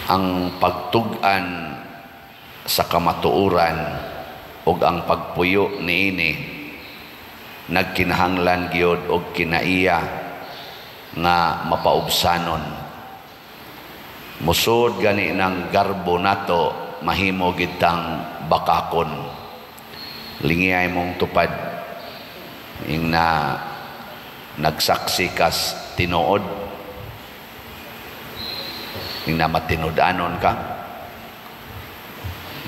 Ang pagtug-an sa kamatuoran ug ang pagpuyo niini nagkinahanglan gyud og kinaiya nga mapaubsanon. Musod gani ng garbo nato, mahimo gitang bakakon. Lingiyay mong tupad ing na nagsaksi kas tinuod, ing na matinud-anon ka.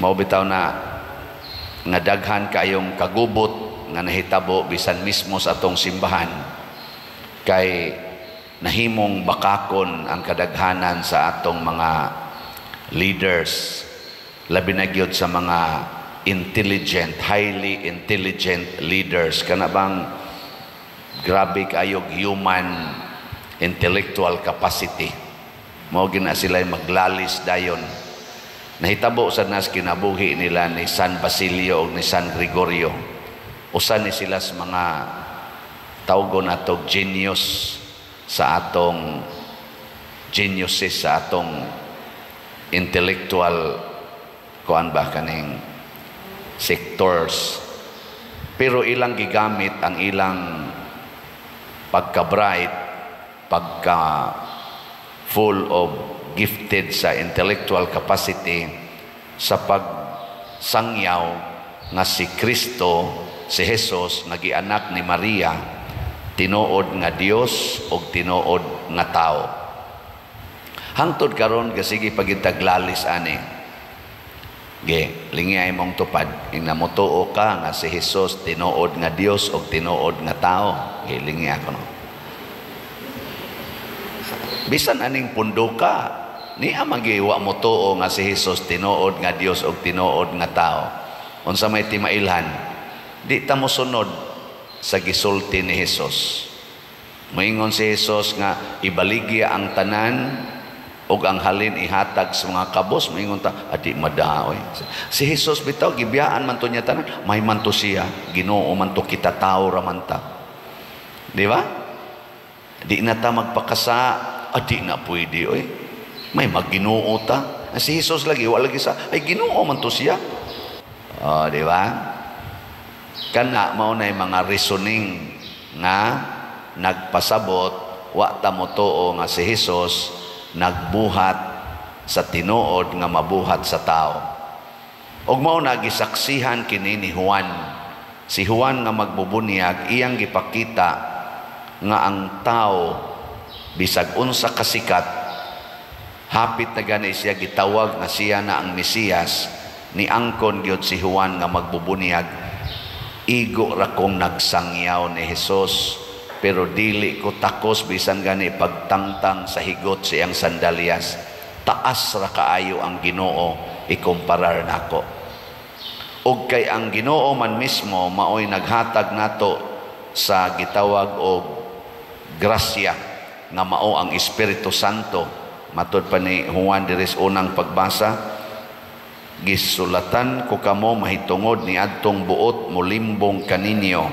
Mao bitaw na nga daghan kayong kagubot nga nahitabo bisan mismo sa atong simbahan, kay nahimong bakakon ang kadaghanan sa atong mga leaders, labi na gyud sa mga intelligent, highly intelligent leaders, kana bang grabe kayog human intellectual capacity. Mao gina sila maglalis dayon. Nahitabo sad nas kinabuhi nila ni San Basilio ug ni San Gregorio. Usa ni sila sa mga tawgon nato genius sa atong geniuses sa atong intellectual kuan ba, kaning sectors, pero ilang gigamit ang ilang pagka-bright, pagka full of gifted sa intellectual capacity sa pagsangyaw nga si Kristo, si Jesus nga gianak ni Maria, tinuod nga Dios ug tinuod nga tao. Hangtod karon gasige pagitaglalis ani. Ge, lingiyay mong tupad ing namutuo ka nga si Jesus tinuod nga Dios ug tinuod nga tao. Ge, lingi ako no. Bisan aning pundo ka, niya magiwa mo tuo nga si Jesus tinuod nga Dios ug tinuod nga tao. Unsa may timailhan, di ta mo sunod sa gisulti ni Jesus. Moingon si Jesus nga ibaligya ang tanan ug ang halin ihatag sa mga kabos, moingon ta, adi madaoy. Si Jesus bitaw gibiyaan man to niya tanan, may man to siya, Ginoo man to, kita tao ra man ta. Di ba? Di na ta magpakasa, adi na pwede oy. May magginoo ta. Si Jesus lagi wala lagi sa ay Ginoo man to siya. Oh, di ba? Kana mao na mga reasoning nga nagpasabot wa ta motuo nga si Jesus nagbuhat sa tinuod nga mabuhat sa tao. Ug mao na gisaksihan kini ni Juan. Si Juan nga magbubunyag, iyang gipakita nga ang tao bisag unsa kasikat, hapit na gani siya gitawag nga siya na ang Mesiyas, ni angkon gyud si Juan nga magbubunyag, igo ra kong nagsangyaw ni Jesus, pero dili ko takos bisan gani pagtangtang sa higot sa iyang sandalyas. Taas ra kaayo ang Ginoo ikumparar nako. Og kay ang Ginoo man mismo maoy naghatag nato sa gitawag og grasya nga mao ang Espiritu Santo. Matod pa ni Juan diri sa unang pagbasa, gisulatan ko kamo mahitungod ni adtong buot molimbong kaninyo,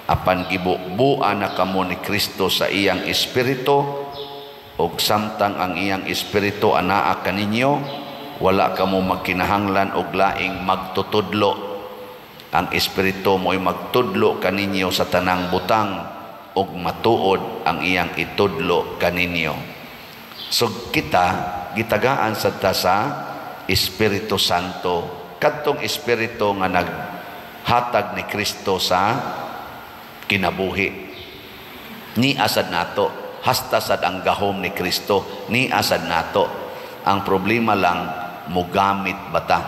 apan gibubuan na kamo ni Kristo sa iyang espiritu, ug samtang ang iyang espiritu anaa kaninyo, wala kamo magkinahanglan og laing magtutudlo. Ang espiritu mo'y magtudlo kaninyo sa tanang butang ug matuod ang iyang itudlo kaninyo. So kita gitagaan sad ta sa Espiritu Santo, kadtong espiritu nga naghatag ni Kristo sa kinabuhi. Ni asad nato, hasta sad ang gahom ni Kristo ni asad nato. Ang problema lang, mugamit bata?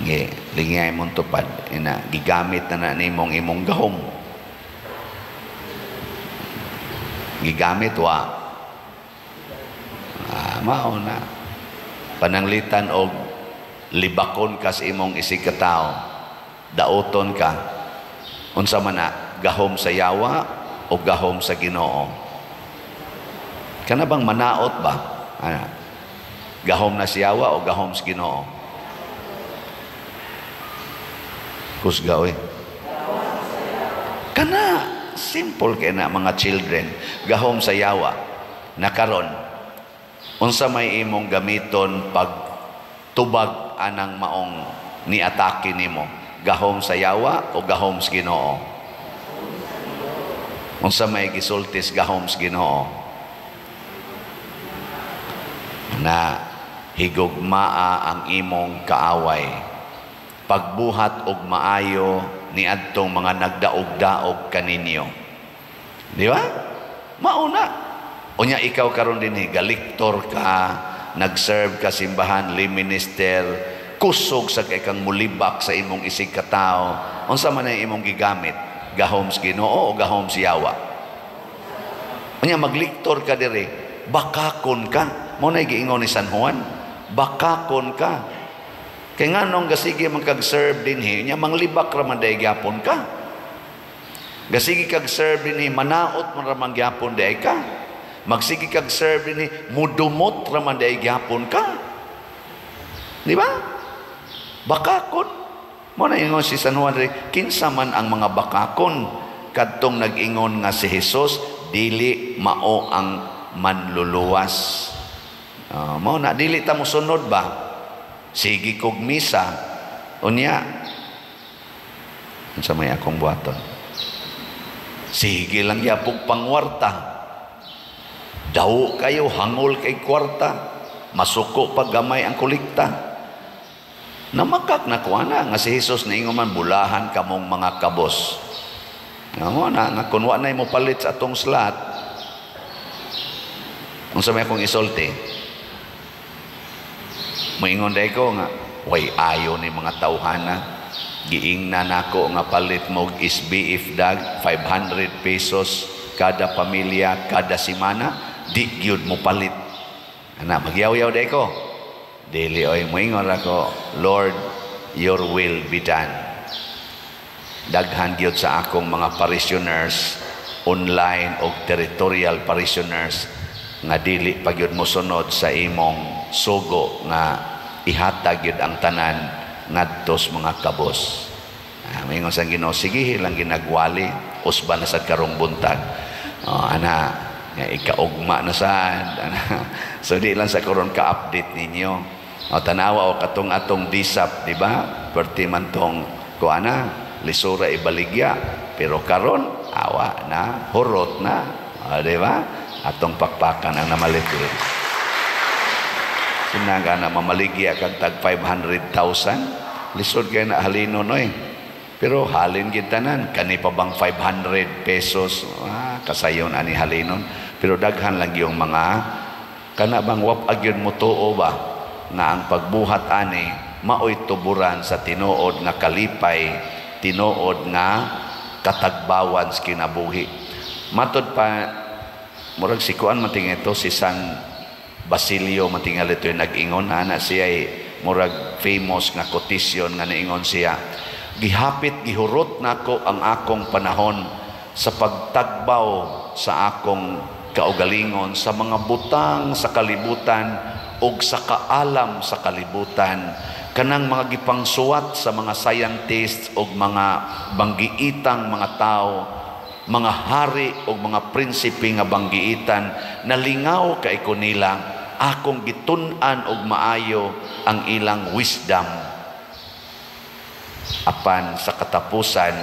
Nge, lingay mong tupad ina gigamit na na nimong imong gahom. Gigamit wa? Mao na pananglitan og libakon ka sa imong isig katao, dauton ka, unsa man na, gahom sa yawa o gahom sa Ginoo? Kana bang manaot ba? Ana, gahom na sa yawa o gahom sa Ginoo? Kusga oy. Kana simple kay na, mga children, gahom sa yawa. Nakaron Unsa may imong gamiton pag tubag anang maong ni-atake nimo? Gahom sa yawa o gahom sa Ginoo? Unsa may gisultis gahom sa Ginoo? Na higugmaa ang imong kaaway. Pagbuhat og maayo niadtong mga nagdaog-daog kaninyo. Di ba? Mauna. Unya ikaw karon dinhi galiktor ka, nag-serve ka simbahan, lay minister, kusog sa kay kang mulibak sa imong isig katao. Unsa man ang imong gigamit? Gahom sa Ginoo o gahom sa yawa? Unya magliktor ka diri, bakakon ka. Mao na giingon ni San Juan, bakakon ka. Kay nganong gasige man kag serve dinhi, nya manglibak ra man day gyapon ka. Gasige kag serve dinhi, manaot man ra man gyapon day ka. Magsige kag serve dinhi, mudumot ra man day gyapon ka. Di ba? Bakakon. Mao na ingon si San Juan diri, kinsa man ang mga bakakon kadtong nag-ingon nga si Jesus dili mao ang manluluwas. Mao na dili ta mosunod ba? Sige kog misa. Unya unsa may akong buhaton? Sige lang yapog pangwarta. Daw kayo hangol kay kwarta. Masuko pag gamay ang kolekta. Namakak na kuana nga si Jesus niingon man, bulahan kamong mga kabos. Nga mo na nga kun wa nay mo palit sa atong slot. Unsa may akong isulti? Moingon day ko nga way ayo ni mga tawhana. Giingna nako nga palit mo og SBF dag 500 pesos kada pamilya kada semana, di gyud mo palit. Ana magyaw-yaw day ko. Dili oy, moingon ra ko, "Lord, your will be done." Daghan gyud sa akong mga parishioners online og territorial parishioners nga dili pa gyud mosunod sa imong sugo nga ihatag gyud ang tanan ngadto sa mga kabos. Moingon sa Ginoo, sige lang ginagwali, usba na sad karong buntag. Oh, ana nga ikaugma na sad. Ana. So di lang sa karon ka-update ninyo. O tanawa o katong atong disap, di ba? Perti man tong kuana, lisura ibaligya, pero karon awa na, hurot na. O, di ba? Atong pakpakan ang namalit. Sinaga na mamaligya kag tag 500,000, lisod kay na halino noy. Pero halin gid tanan, kani pa bang 500 pesos, kasayon ani halinon. Pero daghan lang yung mga kana bang wap agyon mo tuo ba nga ang pagbuhat ani maoy tuburan sa tinuod nga kalipay, tinuod nga katagbawan sa kinabuhi. Matod pa murag si kuan man ito si San Basilio matingal ito yung nag-ingon ana siya ay murag famous nga quotation nga niingon siya, gihapit gihurot nako ang akong panahon sa pagtagbaw sa akong kaugalingon sa mga butang sa kalibutan ug sa kaalam sa kalibutan, kanang mga gipangsuwat sa mga scientists ug mga banggiitang mga tao, mga hari ug mga prinsipe nga banggiitan, nalingaw kay ko nila, akong gitun-an og maayo ang ilang wisdom. Apan sa katapusan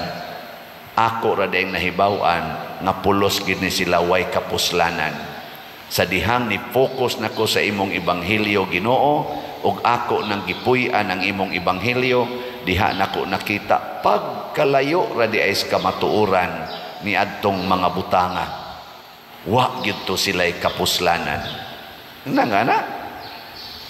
ako ra dayong nahibaw-an nga pulos gid ni sila, way kapuslanan. Sa dihang ni focus nako sa imong ebanghelyo, Ginoo, ug ako nang gipuy-an ang imong ebanghelyo, diha nako nakita pagkalayo ra di ay sa kamatuoran niadtong mga butanga. Wa gyud to sila'y kapuslanan. Na nga na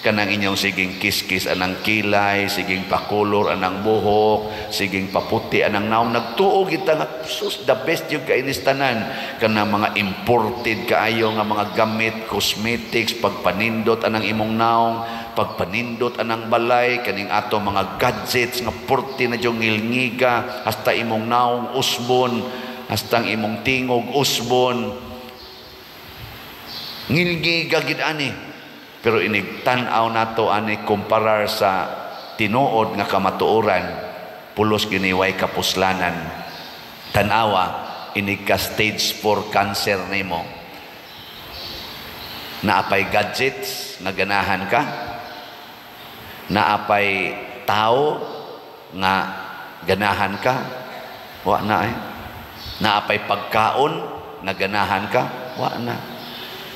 kanang inyong siging kiskis anang kilay, siging pakulor anang buhok, siging paputi anang naong, nagtuo kita nga sus, the best yung kainis tanan, kanang mga imported kaayo nga mga gamit, cosmetics, pagpanindot anang imong naong, pagpanindot anang balay, kaning ato mga gadgets nga purti na yung ngilngiga, hasta imong naong usbon, hasta ang imong tingog usbon, ngilngiga gid ani. Pero inig tan-aw nato ani kumparar sa tinuod nga kamatuoran, pulos giniway kapuslanan. Tan-awa inig ka stage 4 cancer nimo. Naapay gadgets nga ganahan ka? Naapay tao nga ganahan ka? Wa na eh. Naapay pagkaon nga ganahan ka? Wa na.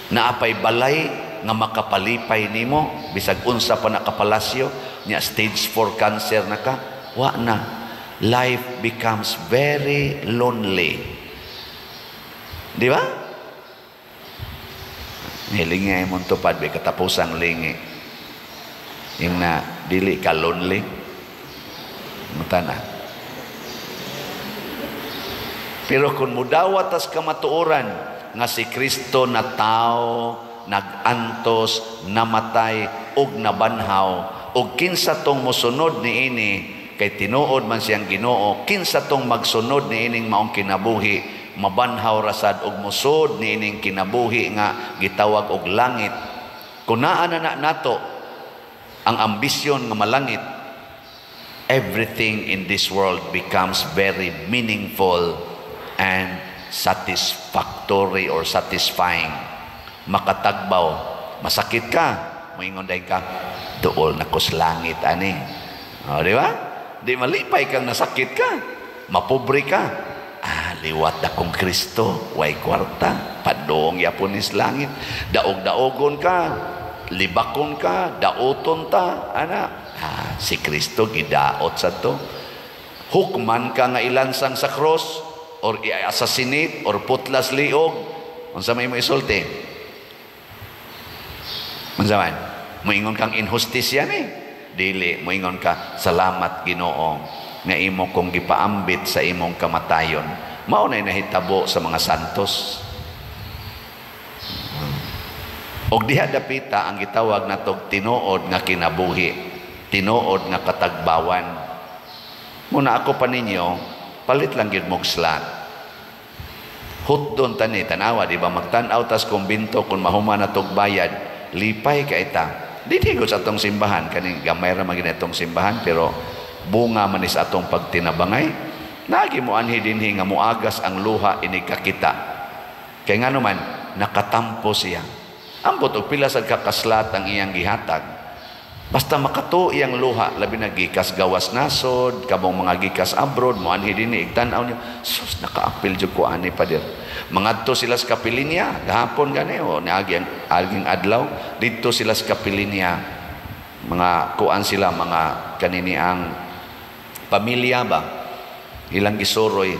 Naapay balay nga makapalipay nimo bisag unsa pa na kapalasyo nya, stage 4 cancer na ka? Wa na. Life becomes very lonely. Di ba? Hilingi ay mong tupad, may katapusang lingi. Yung na, dili ka lonely. Muta na. Pero kung mudawat tas kamatuoran nga si Kristo na tao, nagantos, namatay, ug nabanhaw, ug kinsa tong mosunod niini, kay tinuod man siyang Ginoo, kinsa tong magsunod niining maong kinabuhi, mabanhaw rasad og musod niining kinabuhi nga gitawag og langit. Kung naa na nato ang ambisyon nga malangit, everything in this world becomes very meaningful and satisfactory or satisfying. Makatagbaw, masakit ka, moingon dayon ka, "Duol na kos langit ani." O, di ba? Di malipay kang nasakit ka, mapobre ka. "Ah, liwat na kong Kristo, way kwarta, padong yapon is langit." Daog-daogon ka, libakon ka, daoton ta, ana. Ah, si Kristo gidaot sa to. Hukman ka nga ilansang sa cross, or i-assassinate, or putlas liog, unsa may mo isulti? Unsa man? Moingon kang inhustisya ni. Dili, moingon ka, "Salamat Ginoo nga imo kong gipaambit sa imong kamatayon." Mao na nahitabo sa mga santos. Og diha dapita ang gitawag natog tinuod nga kinabuhi, tinuod nga katagbawan. Muna ako pa ninyo, palit lang gyud mog slot. Hutdon tani, tanawa, di ba magtan-aw tas kumbinto kung mahuman na tog bayad, lipay ka ita. Di ko sa atong simbahan, kaning gamay ra man atong simbahan, pero bunga man is atong pagtinabangay. Nagi mo anhi dinhi nga muagas ang luha inig kakita. Kay ngano man, nakatampo siya. Ambot og pila sad ka kaslat ang iyang gihatag. Basta makato iyang luha, labi na gikas gawas nasod, kamong mga gikas abroad, mo anhi dinhi igtan-aw niyo, "Sus, nakaapil jud ko ani, pader." Mangadto sila sa kapilinya, gahapon gani o niagi ang aging adlaw, didto sila sa kapilinya. Mga kuan sila, mga kanini ang pamilya ba? Ilang gisuroy.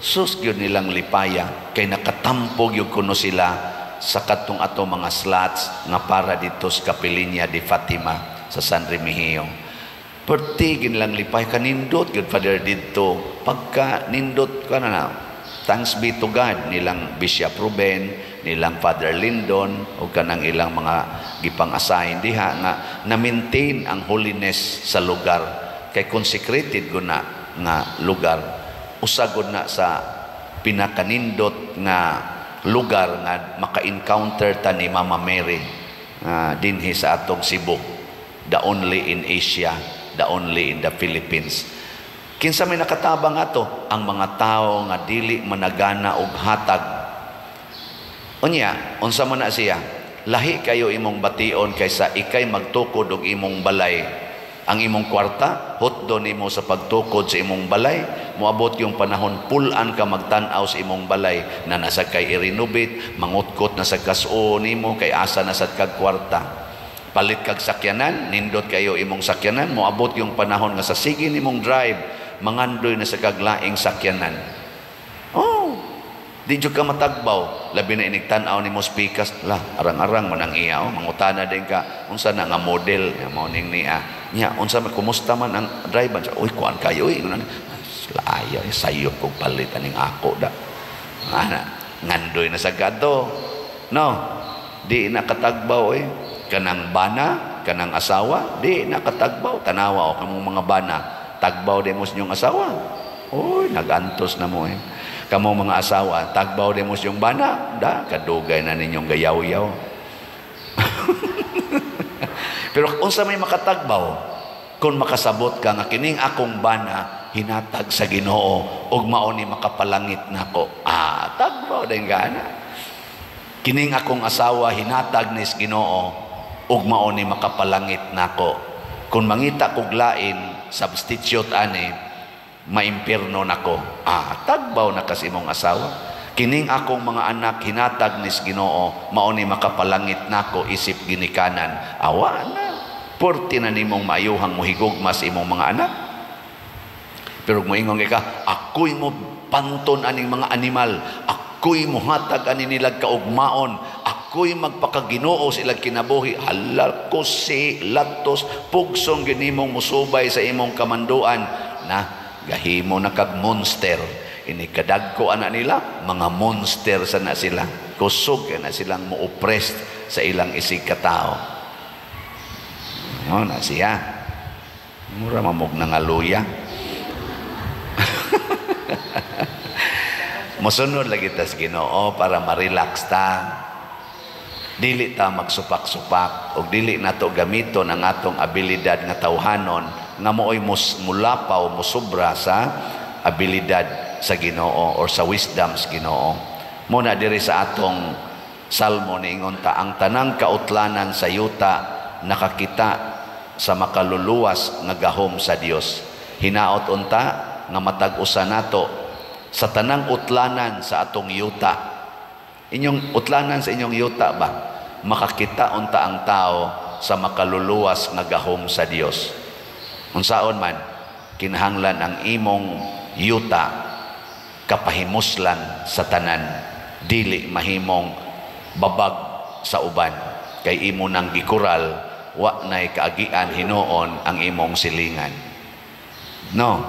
Sus gyud nilang lipaya kay nakatampo gyud kuno sila sa katong ato mga slots nga para dito sa Kapilinya di Fatima sa San Remigio. Perti ginlang lipay kanindot gyud, Father, didto. Pagka nindot ka na na, thanks be to God nilang Bishop Ruben, nilang Father Lindon o kanang ilang mga gipang-assign diha nga na-maintain ang holiness sa lugar kay consecrated gud na nga lugar. Usa gud na sa pinakanindot nga lugar nga maka-encounter ta ni Mama Mary dinhi sa atong Cebu, the only in Asia, the only in the Philippines. Kinsa may nakatabang ato? Ang mga tao nga dili managana og hatag. Unya, unsa man na siya? Lahi kayo imong bation kaysa ikay magtukod og imong balay. Ang imong kwarta, hutdo nimo sa pagtukod sa imong balay. Moabot yung panahon, pulan ka magtan-aw sa imong balay na nasa kay i-renovate, mangutkot na sa kaso nimo kay asa na sad kag kwarta. Palit kag sakyanan, nindot kayo imong sakyanan, moabot yung panahon nga sa sige nimong drive, mangandoy na sa kaglaing sakyanan. Oh, di jud ka matagbaw. Labi na inig tan-aw nimo spikas, la, arang-arang man ang iya, oh, mangutana din ka, unsa na nga model, ya, mao ning niya. Nya, unsa man, kumusta man ang driver? "Uy, kuan kayo, uy, layo, sayop kong palit aning ako da." Ana, ngandoy na sa gado. No, di na katagbaw eh. Kanang bana, kanang asawa, di na katagbaw. Tanawa o kamong mga bana, tagbaw di mo sa inyong asawa. Uy, nagantos na mo eh. Kamong mga asawa, tagbaw di mo sa inyong bana. Da, kadugay na ninyong gayaw-yaw. Pero unsa may makatagbaw? Kung makasabot ka nga kining akong bana hinatag sa Ginoo ug mao ni makapalangit nako. Ah, tagbaw din gana. Kining akong asawa hinatag nis Ginoo ug mao ni makapalangit nako. Kung mangita kog lain, substitute ani, maimpirno nako. Ah, tagbaw na kas imong asawa. Kining akong mga anak hinatag nis Ginoo, mao ni makapalangit nako isip ginikanan. Awa na. Porti na nimong maayuhang mohigugma sa imong mga anak. Pero moingon ka, ako'y mo panton aning mga animal, ako'y muhatag ani nilag kaugmaon, ako'y magpakaginoo sa ilang kinabuhi. Halal ko si latos, pugsong ginimong musubay sa imong kamanduan. Na, gahimo na kag monster. Ini kadagko ana nila, mga monster sa na sila. Kusog na silang mo-oppress sa ilang isig katao. No, na siya. Mura mamog na nga luya. Mosunod lagi tas Ginoo para ma-relax ta. Dili ta magsupak-supak og dili nato gamiton ang atong abilidad nga tawhanon nga mooy mulapaw, musubra sa abilidad sa Ginoo or sa wisdom sa Ginoo. Muna diri sa atong salmo niingon ta, ang tanang kautlanan sa yuta nakakita sa makaluluwas nga gahom sa Dios. Hinaot unta nga matag usa nato sa tanang utlanan sa atong yuta. Inyong utlanan sa inyong yuta ba? Makakita unta ang tao sa makaluluwas nga gahom sa Dios. Unsaon man, kinahanglan ang imong yuta kapahimuslan sa tanan, dili mahimong babag sa uban. Kay imo nang gikural, wa nay kaagian hinuon ang imong silingan. No.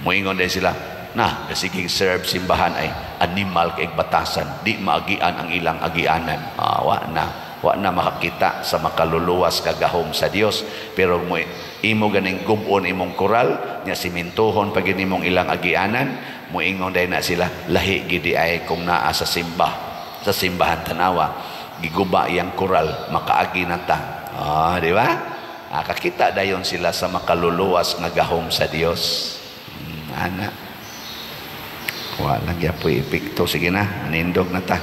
Moingon din sila, na gasiging serve simbahan ay animal kay batasan, di maagian ang ilang agianan. Ah, wa na, wa na makakita sa makaluluwas kagahom sa Dios. Pero mo imo ganing gubon imong koral nya simintuhon pag imong ilang agianan, moingon day na sila, lahi gidi ay kung naa sa simba, sa simbahan tanawa giguba iyang koral, makaagi na ta. Ah, di ba? Ah, kakita dayon sila sa makaluluwas nga gahom sa Dios. Ana. Wala gyud epekto. Sige na, anindog na ta.